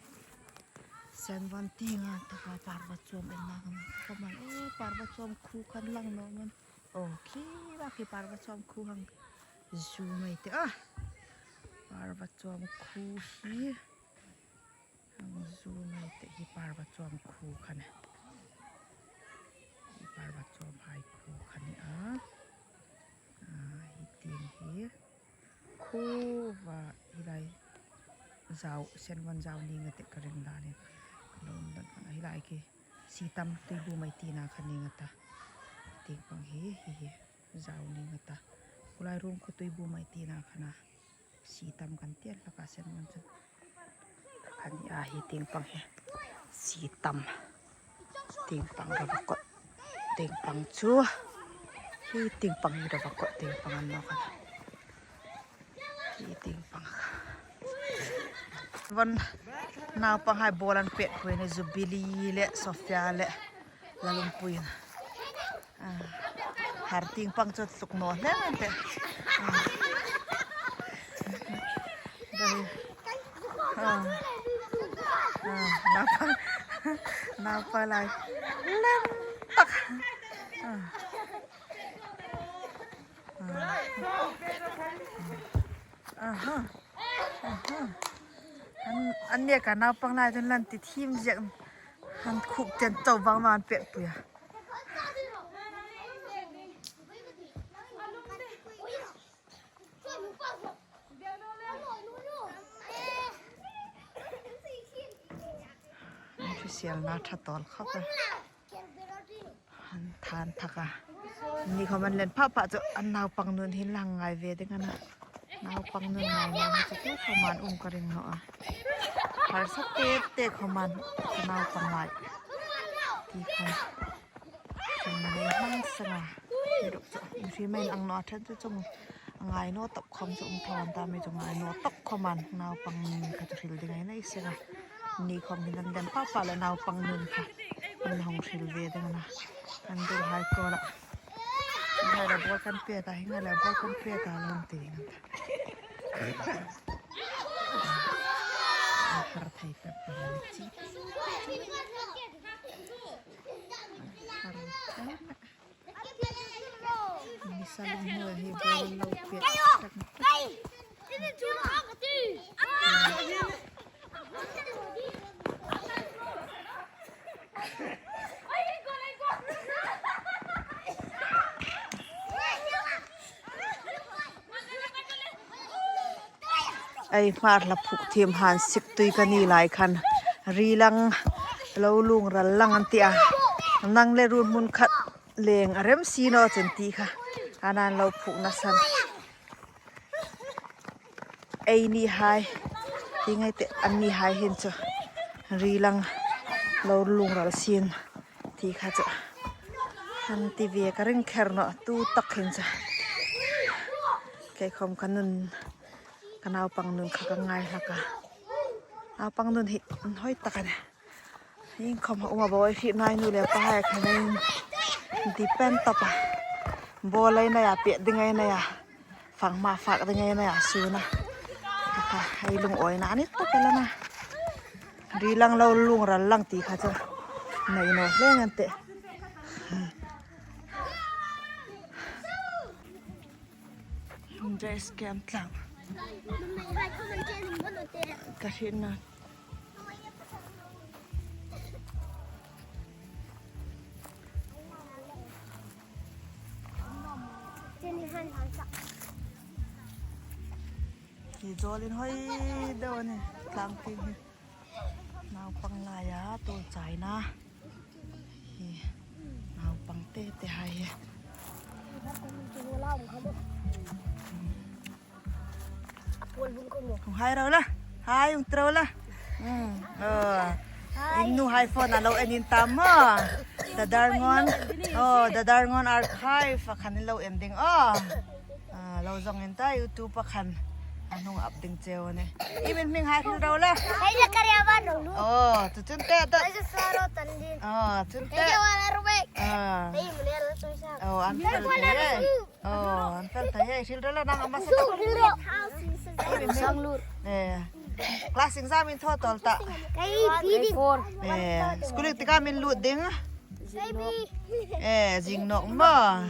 Senvon tienga taka Parva Chawm ep na kan khawm an. O, Parva Chawm khu kan lang naw man. O, khi va khi Parva Chawm khu hang zu mei te a. Parva Chawm khu hi. Hang zu mei te hi Parva Chawm khu khan. Hi Parva Chawm hai khu khan a. A, hi tieng hi. Khu va hi lai. Zau, Senvon zau ni nga te ka ring dan ni. Ka lawm dan khan hi lai ki. Sitam Tuibuong mei tina khan ni nga ta. Tieng pang hi, hi hi. Zau ni nga ta. Khulai ruom khu Tuibuong mei tina khan a. Sitam kan ti a hlak a Senvon chu. Kan ni a hi tieng pang hi. Sitam. Tieng pang Ravakot. Tieng pang chu. Hi tieng pang hi Ravakot tieng pang a ni naw khan. Hi tieng pang. Van naupang hai ball an pet pui ni Jubilee le Sophia le Lalungpui. A, har tieng pang chu tluk naw hle an te. A. Dai. A. A, naupang. Naupang lai. Lem tak. A. A. Aha. Aha. An, an nia ka naupang lai chun lan ti thim ziek. Han khuk chen chau vang vang pek pui a. An hrisel na ṭha tawl khawp a. An than thak a. Ni khawm an len pha pha chu an naupang nun hin lang ngai ve ding a na. Naupang nun ngai ngai chu tu khawm an um ka ring naw a. Harsa te te khawm an ka naupang lai. Ti khawm. Hring nei hmang seng a. Ni dok chu. Hri mai ang naw a ṭhen chu chung. Ngai naw tawp khawm chu um tho an ta mi chu ngai naw tawp khawm an naupang nun kha chu hril ding ei nei seng a. Ni khawm hin an dem pah pah le naupang nun kha an hung hril ve ding a na. An dul hai ko la. Ngai la ball kan pet a, hi ngai la ball kan pet a lo ti ding an ta. A har thei pek pek a ni chi. A har thei. Ni sa lung hnuoi hi ball lo pet tak. Ei, Hmar hla phuk thiem han sik tui ka ni lai khan, ri lang lo lung ral lang an ti a. Nang le run hmun khat leng a rem si naw chun ti kha. An an lo phuk na san. Ei ni hai. Ti ngai te an ni hai hin chu. Ri lang lo lung ral sin ti kha chu. An ti ve ka ring kher naw tu tak hin chu. Kei khawm ka nun, ka naupang nun kha ka ngai hlak a. Naupang nun hi an hoi tak a nih. Iengkhawm a um a, ball hi nai nu le pa hai khan an depend tawp a. Ball ei nei a, pet ding ei nei a. Fak hma fak ding ei nei a, sun a. Kha, hei lungawina a ni tawp el a na. Ri lang lo lung ral lang ti kha chu. Nei naw hle an tih. Dress camp tlang. Ka hrietna. Hi zawlin hoi deu a nih, tlang tieng hi. Naupang laia tuol chaina. Hi naupang te te hai hi. Hung hai ro la. Hai, hung ti ro la. Hmm. Oh. In nu hai phone a lo en in ta maw. Dadar Ngon. Oh, Dadar Ngon archive a khan lo en ding. Oh. Ah, lo zong in ta YouTube a khan. A hnung up ding cheu a nih. I min hming hai hril ro la. Hai la kariawa no lu. Oh, tu chun te ta. Hai sa ro tan din. Oh, chun te. Hai wa la ro bek. Ah. Hai mu le ro tu sa. Oh, an fel thei e. Oh, an fel thei e. Hril ro la nang a hmasa tak. Hril ro. Sang lur. Eh. Class exam in thaw tawl ta. Kai P D. Four. Eh, school tik a min lut ding. Eh, zing nawk maw.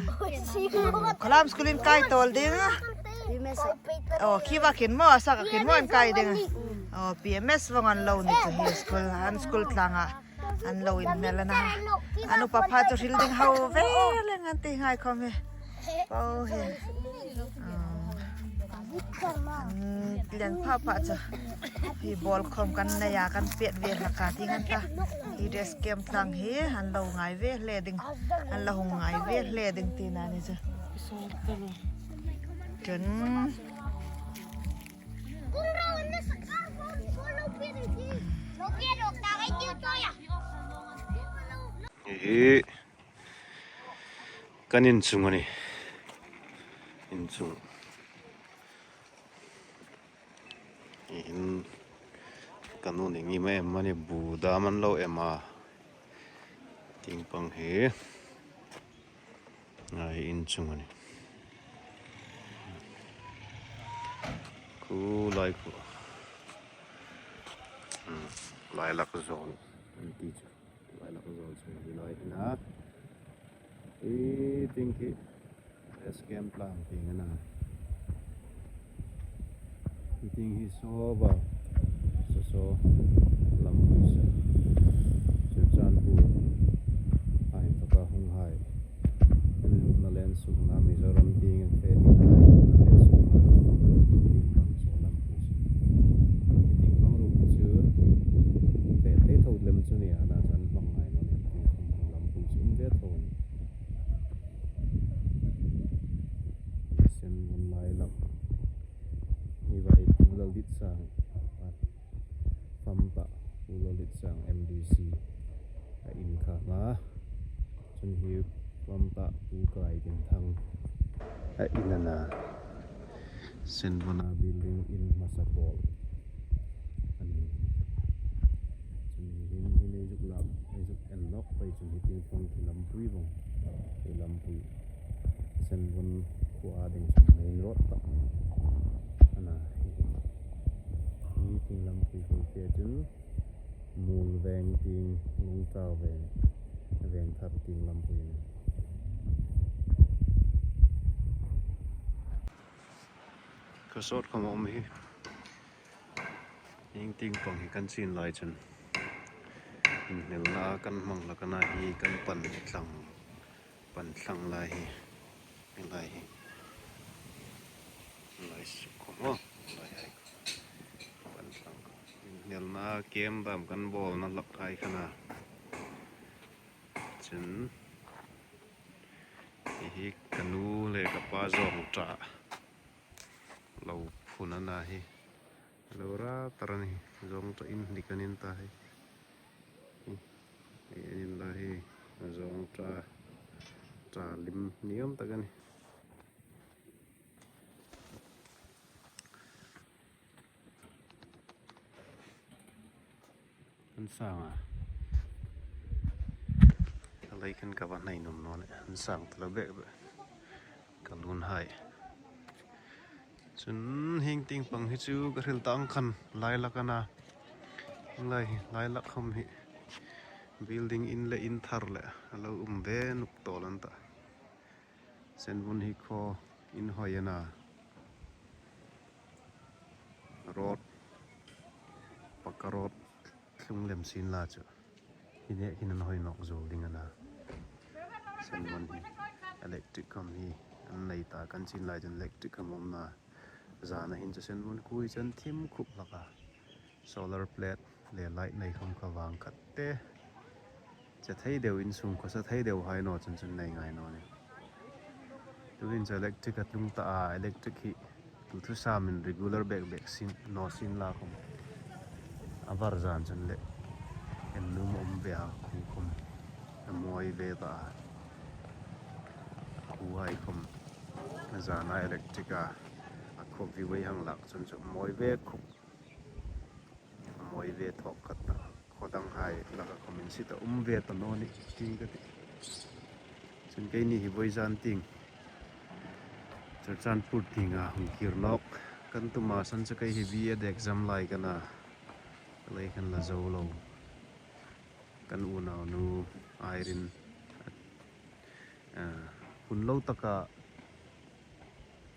Khalam school in kai tawl ding. Oh, khi va khin maw, sak a khin maw an kai ding. Oh, P M S vawng an lo ni chu hi school, an school tlanga. An lo inhmel a na. An upa pha chu hril ding hau ve leng an ti ngai khawm hi. Pau hi. Ah. An lian pha pha chu. Hi ball khawm kan nei a, kan pet ve hlak a ti ngan ta. Hi dress kem tlang hi an lo ngai ve hle ding. An lo hung ngai ve hle ding tina ni chu. Chun. Hi kan inchung a nih. Inchung. In kan nu ni ngi ma em a ni bu dam an lo em a. Tieng pang hi. Ngai inchung a nih. Khu lai khu. Hmm, lai lak zawl. An ti chu. Lai lak zawl chu hi lai hi na. I tieng khi. Escape plan tieng a na. Hi tieng hi saw va. Saw saw. Lampui saw. Churachandpur. Hai taka hung hai. An lukna len sukna Mizoram tieng an fe ding hai. An len sukna. Tieng pang saw lampui saw. Hi tieng pang ruok chu. Fe thei tho lem chu ni a na chan hmang ngai naw ni. Tieng pang lampui chu um ve tho ni. Senvon lai lak. Hi vai Pu Lalditsang. Fam ta Pu Lalditsang M D C a in kha nga. Chun hi fam ta Pu Kai Dinthang a in a na. Senvona building in hmasa pawl a nih. Chun hi hin, hin ei zuk lak, ei zuk en nawk pei chun hi tieng pang khi lampui vawng. Hi lampui. Senvon khuo a ding chun main road tak a na hi. Hi tieng lampui khuo te chun Muolveng tieng, Lungtau veng, Vengthar tieng lampui a nih. Ka sawt khawm a um hi. Hieng tieng pang hi kan chin lai chun. Inhnelna kan hmang hlak a na hi kan pan thlang. Pan thlang lai hi. Hi lai hi. Lai suk khawm a. Lai hai. Pan thlang. Inhnelna kem dam kan bawlna hlak hai kha na. Chun. Hi hi ka nu le ka pa zawngṭa lo phun a na hi. Lo ra tar a ni. Zawngṭa in hnik an in ta hi. Hi, hi an in la hi. Zawngṭa, ṭa lim ni awm tak a ni. An sang a. A lei khan ka va hnai nuom naw nih. An sang ta lo bek bek. Ka lun hai. Chun hieng tieng pang hi chu ka hril tang khan lai lak a na. Lai, lai lak khawm hi. Building in le in thar le a lo um ve nuk tawl an ta. Senvon hi khaw inhawi a na. Road, pakka road thlung lem sien la chu. Hi nêk hin an hawi nawk zuol ding a na. Senvon hi electric khawm hi an nei ta, kan chin lai chun electric khawm a um na. Zana hin chu Senvon khuo hi chu an thim khup hlak a. Solar plate le light nei khawm kha vang khat te. Che thei deu, insung khawsa thei deu hai naw chun chun nei ngai naw nih. Tuhin chu electric a tlung ta a, electric hi tu thu samin regular bek bek sin, naw sin la khom. A var zan chun le, en num um ve a, khuo khom. A mawi ve ta a. Khuo hai khom. A zana electric a. A khop viu ei hang lak chun chu mawi ve khop. Mawi ve thawk khat ta. Khaw dang hai laka khom insit a um ve ta naw ni ting ka ti. Chun keini hi vawizan tieng Churachandpur tienga hung kir nawk kan tum a, san chu kei hi B Ed exam lai ka na. Ka lei khan la zo lo. Kan unaunu Irene, ah, hun lo taka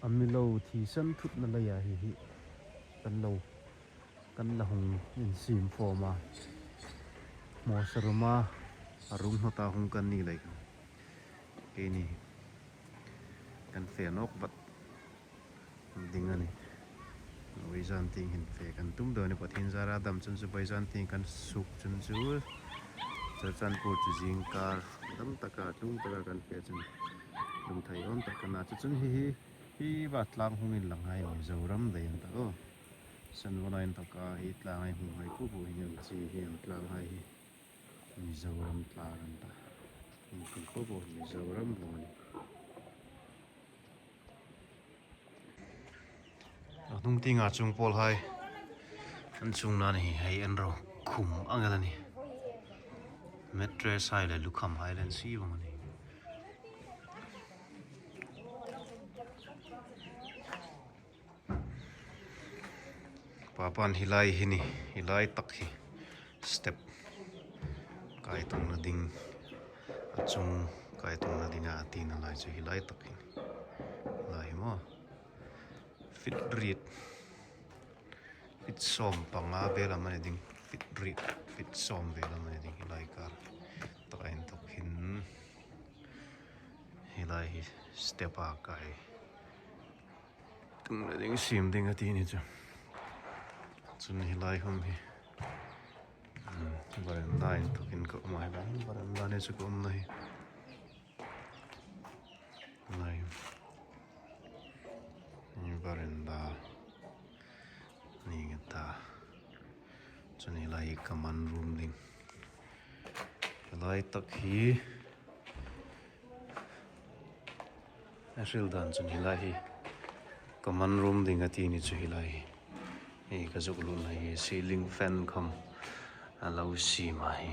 a mi lo thisan thutna leia hi hi kan lo, kan la hung insiem fawm a. Hmawsa ruma a rum hnawta hung kan ni lei. Keini kan fe nawk vat ding a nih. Vawizan tieng hin fe kan tum dawn a nih, Pathien zara dam chun chu vawizan tieng kan suk chun chu Churachandpur chu zingkar dam taka, tlung taka kan fe chun lung thei awm tak kan a chu chun hi hi, hi va tlang hung inlang hai Mizoram dai an ta aw. San vawna inthawka hi tlang hai hung hai khu khu hi an chi hi an tlang hai hi. Mizoram tlang an ta. Hung khu khu Mizoram vawng a nih. A hnung tienga chung pawl hai an chungna ni hi hai an ro khum ang el a nih. Mattress hai le lukham hai le an sie vawng a nih. Papan hi lai hi ni, hi lai tak hi step kai tungna ding, a chung kai tungna dinga a tina lai chu hi lai tak hi ni. Lai hi maw. Fit riet. Fit sawm panga vel am a ni ding. Fit riet. Fit sawm vel am a ni ding. Hi lai kar. Taka inthawk hin. Hi lai hi step a kai tungna ding siem ding a ti ni chu. Chun hi lai khom hi. Hmm, veranda inthawkin ka um a, hi lai veranda ni chu ka umna hi. Lai. Hi veranda. Ni ngei ta. Chun hi lai hi common room ding. Hi lai tak hi. A hril dan chun hi lai hi common room ding a ti ni chu hi lai hi. Hei ka zuk lutna hi ceiling fan khom a lo siem a hi.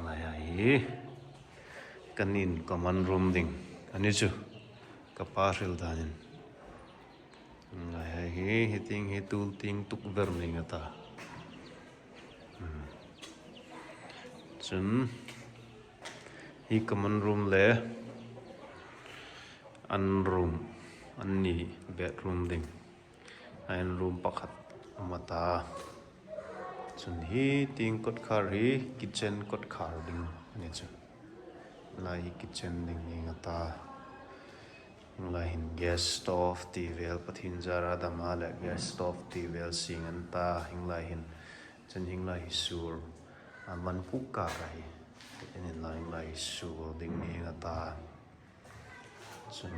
Lai a hi kan in common room ding a ni chu ka pa hril danin. Lai a hi, hi tieng hi tul tieng tuk ber ni ngei ta. Hmm. Chun hi common room le an room, an ni bedroom ding. An room pakhat a um a ta. Chun hi tieng kawtkhar hi kitchen kawtkhar ding a ni chu. Lai hi kitchen ding ni ngei ta. Hieng lai hin gas stove ti vel, Pathien zara dama le gas stove ti vel sieng an ta. Hieng lai hin, chun hieng lai hi sur. A man puk ka ka hi. Hieng lai, hieng lai hi sur ding ni ngei ta. Chun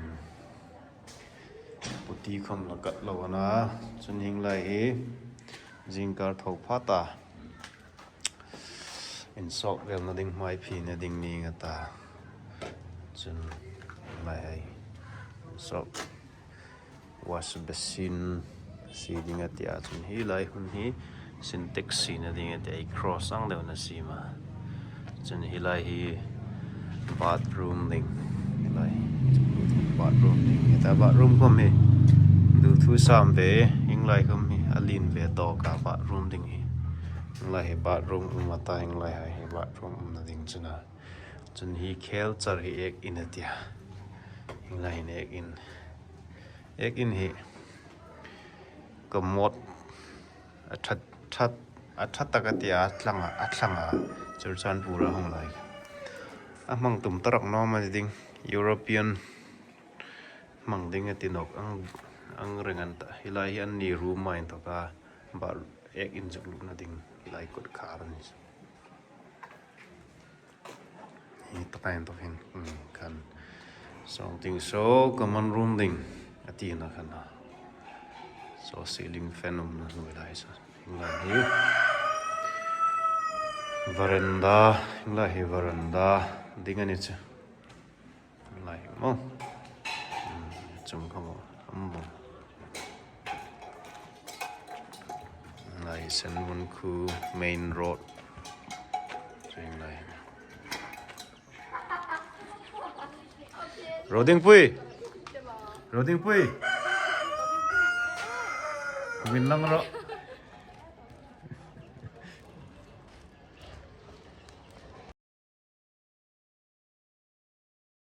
puti khom la kat lo a na. Chun hieng lai hi zingkar tho pha ta. Insawk velna ding, hmai phina ding ni ngei ta. Chun lai hai insawk wash basin sie ding a ti a. Chun hi lai hun hi Sintex siena ding a ti a, cross ang deuin a siem a. Chun hi lai hi bathroom ding. Hi lai bathroom ding. Hi ta bathroom khom hi duthusam ve, hieng lai khom hi a lien ve tawk a bathroom ding hi. Hieng lai hi bathroom um a ta, hieng lai hai hi bathroom umna ding chu a na. Chun hi khel char hi ek in a ti a. Hieng lai hin ek in. Ek in hi commode a ṭha, ṭha, a ṭha tak a ti a, a thlang a, a thlang a. Churachandpur a hung lai. A hmang tum ta rak naw am a ni ding. European hmang ding a ti nawk ang, ang reng an ta. Hi lai hi an ni room a inthawka, ba ek in zuk lutna ding. Hi lai kawtkhar a ni. Hi taka inthawk hin, hmm, kan Sawng ting so, common room ding a tina khan a. Saw ceiling fan umna hnuoi lai saw. Hieng lai hi veranda, hieng lai hi veranda ding a ni chu. Hieng lai hi maw. Hmm, chung kha maw. Am maw. Hieng lai Senvon khuo main road. Chu hieng lai. Rodingpui. Rodingpui. Min lang ro.